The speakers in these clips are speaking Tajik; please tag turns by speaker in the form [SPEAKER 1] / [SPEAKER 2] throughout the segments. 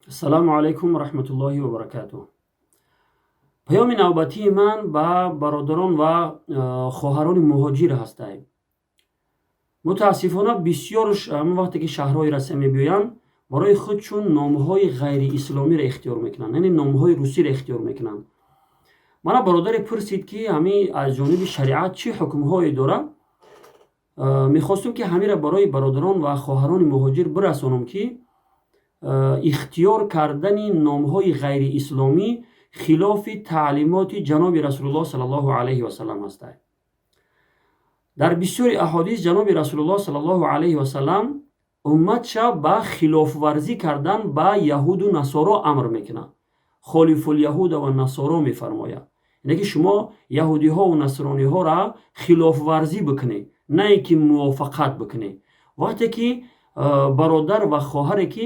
[SPEAKER 1] Ассалому алайкум ва раҳматуллоҳи ва баракатуҳ. Паёми навбатии ман ба бародарон ва хоҳарони муҳоҷир ҳастай. Мутаассифона, бисёрш ҳамон вақте ки шаҳрҳои Россия мебиёянд, барои худшон номҳои ғайриисломиро ихтиёр мекунанд, яъне номҳои русиро ихтиёр мекунанд. Мана бародаре пурсид, ки ҳамин аз ҷониби шариат чӣ ҳукмҳое дорад. Мехостум, ки ҳаминро барои бародарон ва хоҳарони муҳоҷир бирасонам, ки ихтиёр кардани номҳои ғайриисломӣ хилофи таълимоти ҷаноби Расулуллоҳ саллаллоҳу алайҳи васаллам ҳастад. Дар бисёри аҳодис ҷаноби Расулуллоҳ саллаллоҳу алайҳи васаллам умматша ба хилофварзӣ кардан ба яҳуду насоро амр мекунад. خالفوا اليهود والنصارى мефармояд, яъне ки шумо яҳудиҳову насрониҳоро хилофварзӣ бикунед, на ин ки мувофиқат бикунед. Вақте ки бародар ва хоҳаре ки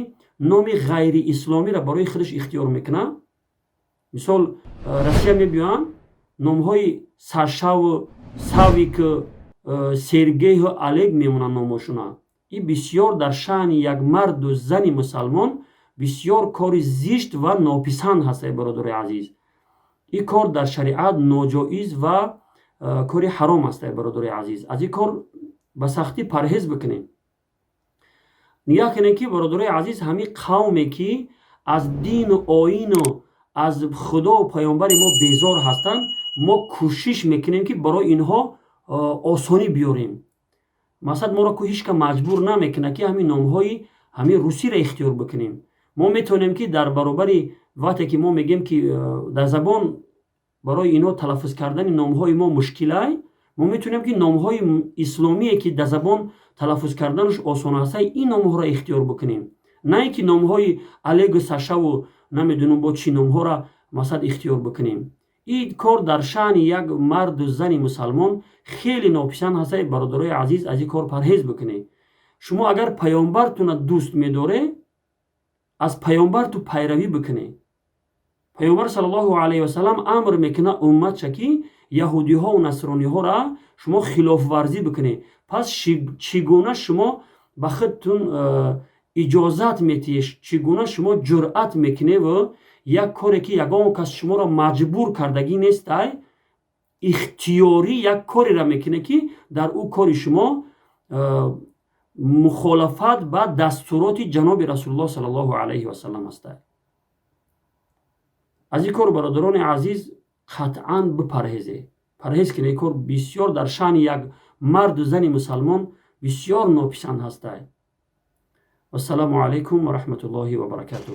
[SPEAKER 1] номи ғайриисломиро барои худаш ихтиёр мекунад, мисол, Россия мебиёянд, номҳои Сашаву Савик, Сергейҳу Олег мемонанд номошуна. Ин бисёр дар шаъни як марду зани мусалмон бисёр кори зишт ва нописанд ҳаст, эй бародари азиз. Ин кор дар шариат ноҷоиз ва кори ҳаром аст, эй бародари азиз. Аз ин кор ба сахтӣ парҳез бикунем. Нигаҳ кунем, ки, бародарои азиз, ҳамин қавме ки аз дину оину аз Худову паёмбари мо безор ҳастанд, мо кӯшиш мекунем, ки барои инҳо осонӣ биёрем. Масалан, моро ку ҳеҷ ка маҷбур намекунад, ки ҳамин номҳои ҳамин русиро ихтиёр бикунем. Мо метавонем, ки дар баробари вақте ки мо мегӯем, ки дар забон барои инҳо талаффуз кардани номҳои мо мушкилай, мо метавонем, ки номҳои исломие, ки дар забон талаффуз карданаш осон ҳастай, ин номҳоро ихтиёр бикунем, на ин ки номҳои Олегу Сашаву намедонам бо чӣ номҳоро, масалан, ихтиёр бикунем. Ин кор дар шаъни як марду зани мусалмон хеле нописанд ҳастай. Бародарои азиз, аз ин кор парҳез бикунед. Шумо агар паёмбартона дӯст медоре, аз паёмбарту пайравӣ бикунед. Паёмбар саллаллоҳу алайҳи васаллам амр мекунад умматша, ки яҳудиҳову насрониҳоро шумо хилофварзӣ бикунед. Пас чӣ гуна шумо ба худтун иҷозат метиҳед, чӣ гуна шумо ҷуръат мекуневу як коре, ки ягон кас шуморо маҷбур кардагӣ нестай, ихтиёрӣ як кореро мекунед, ки дар ӯ кори шумо мухолафат ба дастуроти ҷаноби Расулуллоҳ саллаллоҳу алайҳи васаллам ҳастай? Аз ин кор, бародарони азиз, қатъан бипарҳезе, парҳез кунед. Ин кор бисёр дар шаъни як марду зани мусалмон бисёр нописанд ҳастай. Вассалому алайкум ва раҳматуллоҳи ва баракатуҳ.